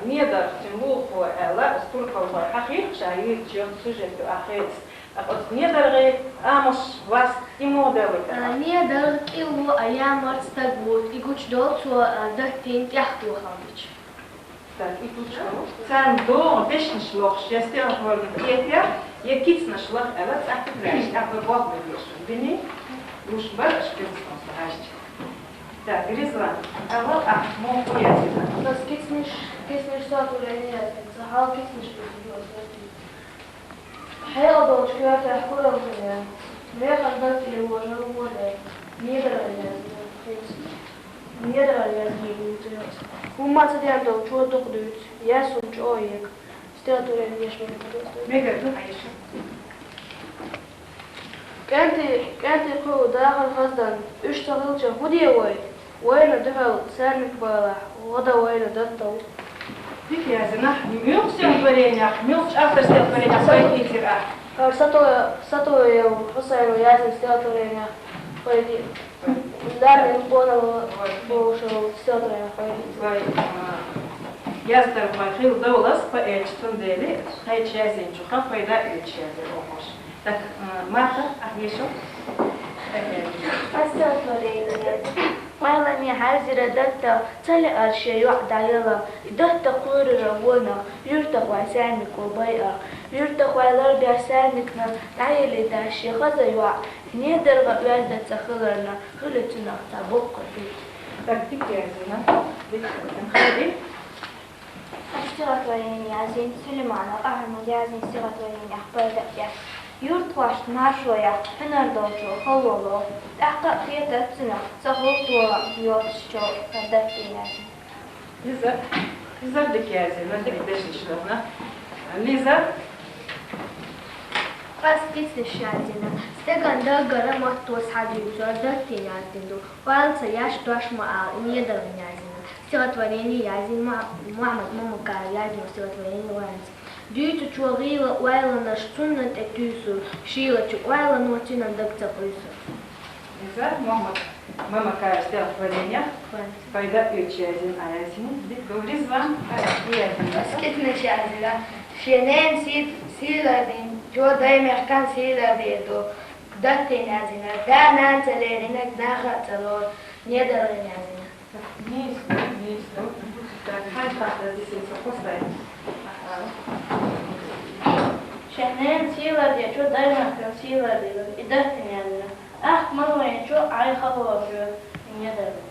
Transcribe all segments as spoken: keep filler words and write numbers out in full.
Недаргахь цуьнан вухо аьлла, ас турпалхой хьахийра, ша юьйцуш йолчу сюжето ахь хецна. Ткъа оцу недаргӀий амалш васт и муха делла тӀаккха? А, недаргӀа кӀилло а ямарта стаг ву, и гучудолу цо, а, даттийна тӀехтохам бича. Так, и гучудолу. Царна догӀу дешнаш лохуш, я стенах ворна кепех, я кицнаш лаха аьлла, цӀахь тетрадаш тӀехь бан болх бан дешна. Бини, луш бара аша кицнаш хьаьжча. Так, Ризван, агӀо ахь муха яздина? Ас кицнаш, кицнаш стихотворени яздина, сан хьал кицнаш яздина. Хьекъал долчу коьртехь куралла хилла, механа даттийна вожал вон дара, недаргӀа яздина, хица. НедаргӀа яздина вуьйцу яц. ХӀумма ца ден долчо дукха дуьйцу, яз хӀума чӀогӀа ега. Стихотворени еш мегар ду. Мегар ду, Айша. КӀентий, кӀентий кху дахар хаздан, уьш ца хилча хӀун де вай? Вайна дуьхьал саьрмик балахь, гӀо дан вайна даттал. Дика яздина ахь. Муьлхха стихотворениех, муьлххачу автора стихотворениех пайда ийцира ахь? ХӀара Сато-, Сатоев Хьусайна яздина стихотворениех пайда. Дарнин къонал бохуш стихотворениех пайда. Вай, а, яздархой хилла довлаза поэташ, цундела кхечу яздинчух пайда оьцуш яздира оха. Так, а, Марта, ахь ешал? Ас стихотворени яздина. Ойлане хьаьрзира датта, ца лаьара шен йоӀ дӀаяла. И датта кхоьрура вонах, юьртахой саьрмико байа. Юьртахой ларбеш саьрмикна дӀаелира шен хаза йоӀ. НедаргӀа оьзда ца хиларна, хили цунах цхьа боккха дика. Так, дика яздина. Дика яздина. Хайди. Ас стихотворени яздина, Сулейманов Ахьмада яздина стихотворениех пайда эцна. Юьртахошна маршо яхь, хьуьнар долчо халло ло, тӀаккха а хетац цунах, ца хуьлу тоам йоцучо хӀара даттийна яздина. Лиза, Лиза дика яздина, дика дешнаш лахана. Лиза. Ас кицнаш яздина. Стеган даггара матто схьадуьйцура, даттийна яздина ду. Ойла ца еш дош ма ала, и недаргӀа яздина. Стихотворени яздина, Муха-, Мухьаммад Мамакаев яздина стихотворени вайца. Дуьйцучо гӀийла ойланаш цунна тӀе туьйсура, шийлачу ойлано цуьнан даг ца къуьйсура. Иза Мухьаммад Мамакаев стихотворени. Вайн. Пайда оьцуш яздина, а яздина. Дика ду, Ризван, а яздина. Ас кицнаш яздина. Шен ненан сий-, сий лардина, чо дай мехкан сий лардийр ду. Даттийна яздина. Да-нана ца леринарг наха а ца лору, недаргӀа яздина. Нийса, нийса. Так, хьайн хаттар дисина со кхо стайна. Шен ненан сий лардича, дай мехкан сий лардийр ду, и даттийна яздина. Ахка ма вайначо, Ӏай халло хьоьгу, и недаргӀа.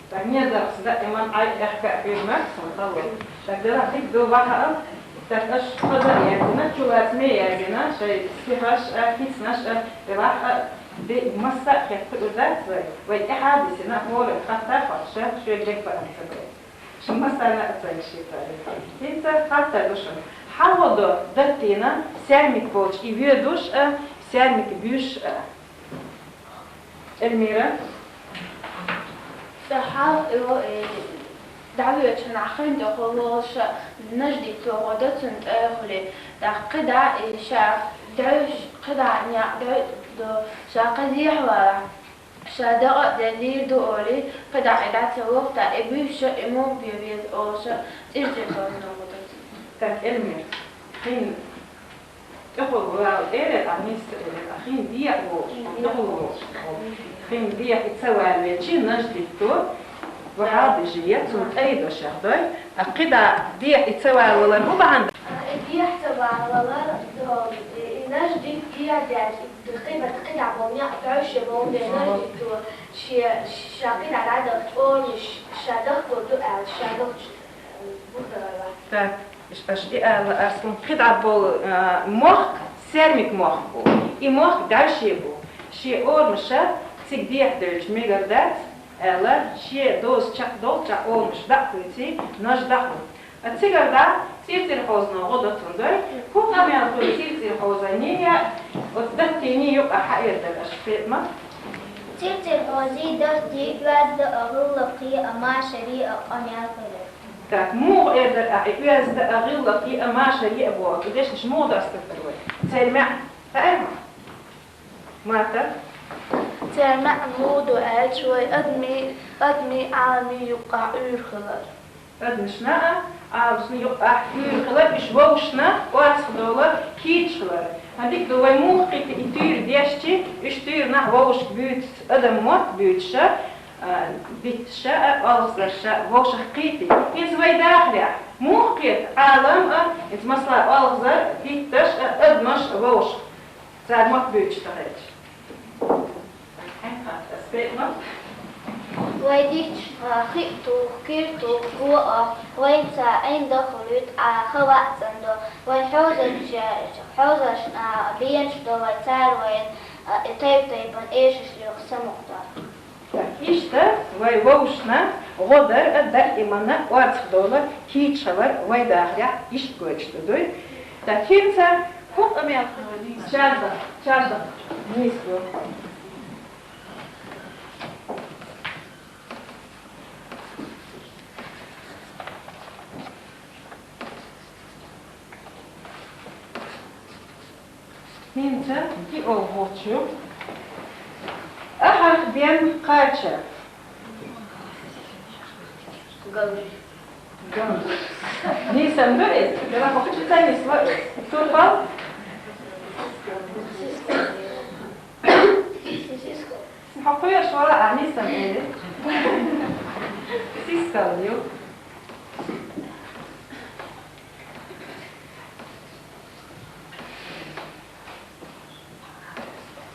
Так, недаргӀа даиман Ӏай аьхка а хьоьгу ма сан халло. Так, дела дика ду, ваха а. Так, аша хаза а яздина, чулацаме а яздина, шайн стихаш а, кицнаш а, делахь а, де, масса а хетта хуур дац вай. Вай тӀаьхьа а дисина, хӀора хаттар а хоттуш, шоьга дерг баам ца бай. Шун массарна а ца йиш яц. ХӀинца хаттар ду шуна. Хьан гӀо до даттийна, саьрмик болчу и воьдуш а, саьрмик буьйш а? Эльмира. Сан хьал, э, дӀавоьдучу нахана тӀехула волуша Наждит тохо до цунна тӀе а хуьлий. ТӀаккха кхидӀа, э, ша дӀаьвш-, кхидӀа некъ дӀа до, ша кхин дехьавала. Ша дакъа а деллийр ду олий, кхидӀа и дӀа ца вахта, и буьйша, и муха бен веза олуша, цӀирцӀир хозно гӀо до цунна. Так, Эльмира, хин тӀехула вала элира, а нийса элира, а хин дехьа волуш, тӀехула волуш. Хин дехьа и ца вала велчи, Наждит то, вахьал дижи я, цунна тӀе а до шех дой, а кхидӀа дехьа и ца вала валар хӀун бахьана? И дехьа ца вала валар, и Наждит дехьа даьлча, и Кхин бат кхидӀа болу некъ дӀаьвше болу бен Наждит то, шен, ша кхидӀа дӀадахча орамаш ша дахкор ду аьлла, ша дахча, э, бухдаралла. Так, аш и аьлла, Арслан, кхидӀа болу, а, мохк, саьрмик мохк бу. И мохк дӀаьвше бу. Шен орамаша цига дехьа девлча мегар дац, аьлла, шен доза чекхдолччахь орамаш дӀа а хуьйций, Наждит дӀахуьлу. А цигара дӀа цӀирцӀир хозно гӀо до цунна дой, хӀун къамел хуьлу цӀирцӀир хозанний, оцу даттийний юкъахь хьаэр дара аша, Фетма? ЦӀирцӀир хозий, даттий, оьзда а, гӀиллакхий а, машарий а къамел хуьлу. Так, муха эр дара ахьа и оьзда а, гӀиллакхий а, машарий а боху, цу дешнаш муха достур дара вай? Церан маьӀна хаьа ма? Марта. Церан маьӀна муха ду аьлча, вай адамий, адамий, Ӏаламий юккъахь Ӏуьйра хилар. Адамашна а, Ӏалашна юкъахь туьйра хилар, уьш вовшашна орцах довла кийча хилар. ХӀан дика ду, вай муха кхийтта и туьйра дешча, уьш туьйранахь вовшашка буьйцу, адам мотт буьйцуша, а, дитташа а, оалгӀазарша а вовшах кхийтта. ХӀинца вай дахарехь, муха кхета Ӏалам а, хӀинца масала оалгӀазар, дитташ а, адамаш а вовшах? Цара мотт буьйцуш ца хилча. Хьайн хатта, ас бекъ ма. Вай дитт, а, хи а туху, куьр а туху, го а, вайна цхьа Ӏин даха луьйту, а, ха ваъ цӀандо. Вайн хьозанча-, хьозанашна, а, бенаш до вай, цара вайна, а, тайп-тайпана эшаш лоьху самукъадо. Так, иштта вай вовшашна гӀо дар а, даимана орцах довла кийча хилар вай дахарехь иштта гойтуш ду дуй. Так, хӀинца хӀокху къамел чарда, чарда нийса ду. ХӀинца диъ олхазарчу. Ахьарх бен кхача. Галжи. Галжи. Нийса ду иза? Дела бохучу ца нисло иза. Турпал? Хьо кхоьруш вара, а, нийса эли. Сискал ю.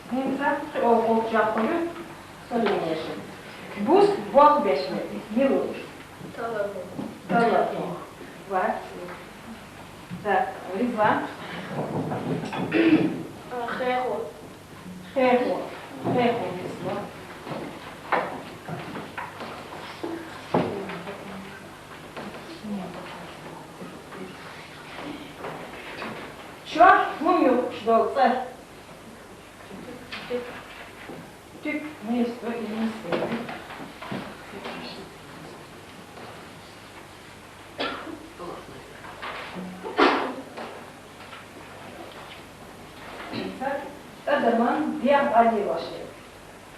ХӀинца кхин олхазарчу чекхвалийта, со лелаша. Буса болх беш верг мила ву? Талабо. Талабо. Вац. Так, Ризван. А, хехо. Хехо. Хехо нисло. Чохь хӀума юхкуш долу цӀа? Туьк. Туьк, нийса ду, и нийса ду. Адаман дегӀ дӀалелош верг.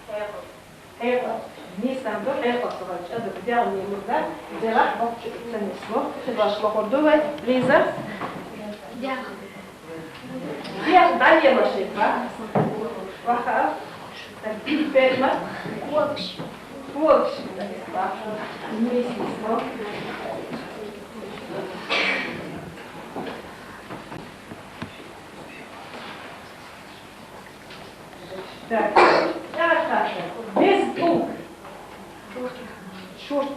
Хьекъал. Хьекъал. Нийса ду, хьекъал ца хилча, адам дегӀ лелор дац, делахь бохучу ца нисло, хи дош лохур ду вай. Лиза? ДегӀ. ДегӀ дӀалелош верг, ха? Ваха. Петма? Когаш. Когаш. Нийса нисло. Так. Беза тӀулг. Шурт.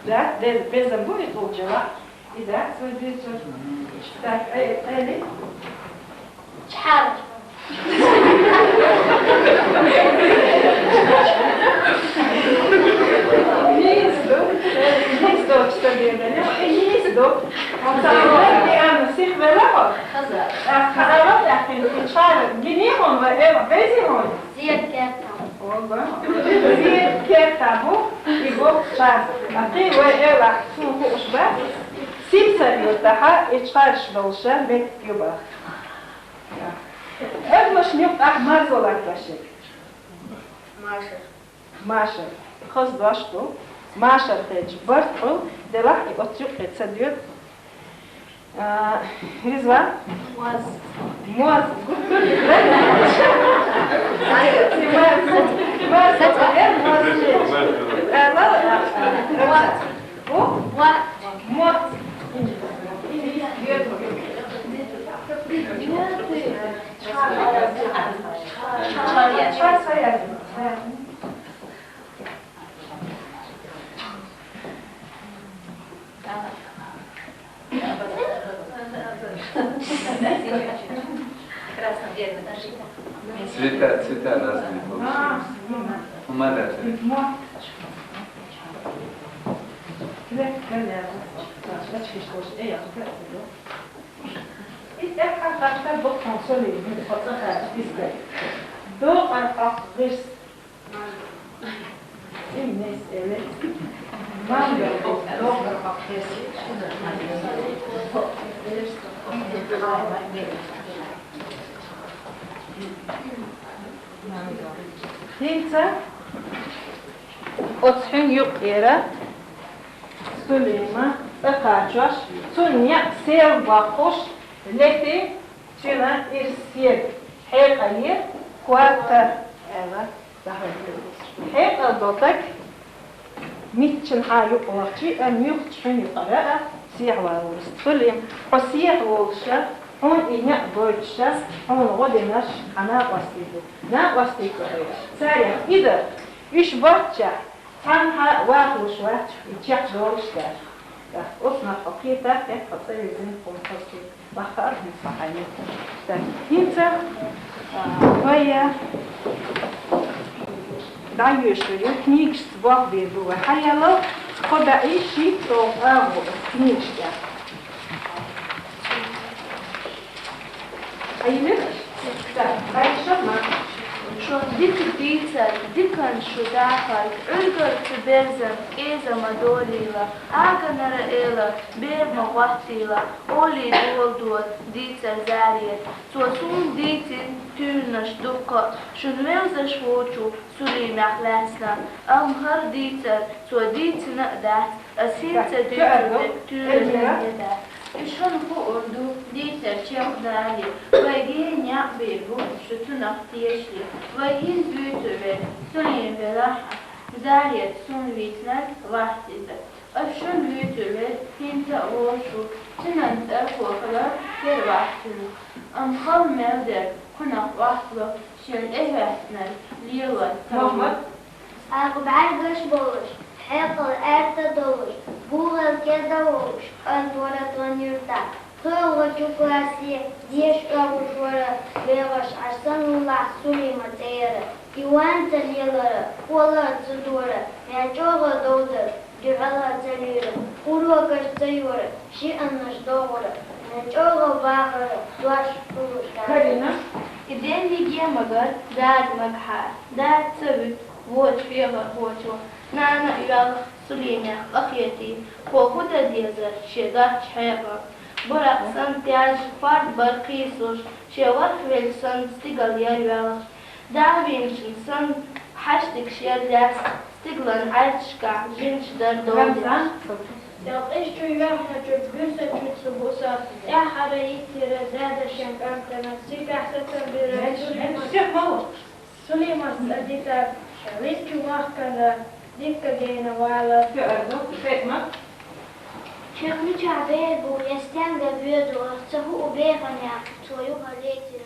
Да, без-, безам бу и тӀулг жала. И да, свой директор. Так, э, Эли. Чхьар. Нийса ду. Нийса ду, что бедали. И нийса ду. Он сам, Диана, сих велахо. Хаза. А, хаза, а, хин, хин, чхьар. Гини хьуна ва, э, вези хьуна. Зен кертам. Олла. Зен кертам бу, и бу чхьар. А кхин вай элахь, суна хууш бац. Сибсар-Юьртахь и чхьарш долуша меттиг ю боху. Адамашна юккъехь марзо латтош верг. Машар. Машар. Хаза дош ду. Машар хилча барт хуьлу, делахь и оцу юккъе ца доьду. А, Ризван? Моз. Моз. Гуттар. Моз. Моз. Э, ла, а, а, а. О? Моз. Цвета, цвета разные получились. Помада. Докъар хьокху гӀирс. Им нес эле. Мангал докъар хьокху гӀирс. ХӀинца оцу хьуьнан юккъера Сулейма. ТӀакхачош, цунна некъ сел боккхуш, лети, цуьнан ирс седа хьекъале, коьрта аьлла, хьекъал долу стаг миччанхьа юкъавахча а, муьлххачу хьуьнан юкъара а сехьавалалуш. Сулим, хьо сехьаволуша, хьуна и некъ гойтуша, хьуна гӀо динарш хьан накъостий ду. Накъостий ду хьуна. Царех и дар, уьш баччахь, цхьанхьа вахалуш вац, и чекхдолуш дац. ТӀаккха оцунах хьо кхетахь, хьо цӀа вирзина хӀума хазахета, бахара хӀума ца хьайна. ТӀаккха хӀинца, а, вай дӀайоьшур ю, книгашца болх бийр бу вай. Хьаелла, кхо бӀе шийтта агӀо книгаш тӀехь. Хьайиллира? Так, дальше ма. Шун дика дийцар, дикан шу дахар, Ӏуьргар цу берзан кӀеза ма долийла, аганара эла, бер ма гӀоттийла, олий дола до дийцар Зарет. Цо суна дийцина туьйранаш дуккха а, шун вевзаш волчу Сулимех лаьцна, амма хӀара дийцар цо дийцина а дац, ас хӀинца дуьйцур дерг туьйранаш а дац. Уьш хӀун хуур ду, дийцар чекхдале, вай гена некъ бийр бу шу цунах тешале. Вай хӀинца вуьйцур верг Сулим велахь а, Зарет суна вийцинарг вац иза. Ас шуна вуьйцур верг хӀинца а волуш ву, цуьнан цӀарах хилар хир вац цуьнан. Амма хала мел дерг кхунах охьадо, шен тӀехӀоьттинарг лело ца Мохьмад. Агу бӀаьргаш болуш, хьекъал аьтта долуш, бугӀал кеда волуш, къант вара тхан юьртахь. ПхоьалгӀачу классе деша оьгӀуш вара, вехаш Ӏаш санна вулахь Сулима цӀера. И ван ца лелара, хӀола ца дора, мел чӀогӀа довзара, дуьхьал а ца луьйра, урокаш ца йора, шиъаннаш догӀура, мел чӀогӀа вахара, дош хуьлуш дара. Карина. И дерриге а магар дада магахьара, дада ца вуьту, вочу хьехархочо, нана а йоьлху Сулимех къахетий, кхо хӀун дан дезара шен доцчу хьекъал. Буракъ санна таьржа хӀорд бара кхийсуш, шен ворхӀ велла санна стигала яра йоьлхуш. Да вийначун санна, хьаштигаш яра лаьцна, стигалан Ӏаьрташкахь жимчу дара довзеш. Ялкъаш чу йоьхначу буьрса чуьра ца буса, тӀаьххьара йиттира дада шен кӀантана, цигахь сацам бира. Сулимас цӀа дитар, шен виччу махкана дикка гена вала. Чекхмичахь бер бу, я стенга боьду, ца хуу беханехь, цо юха летира.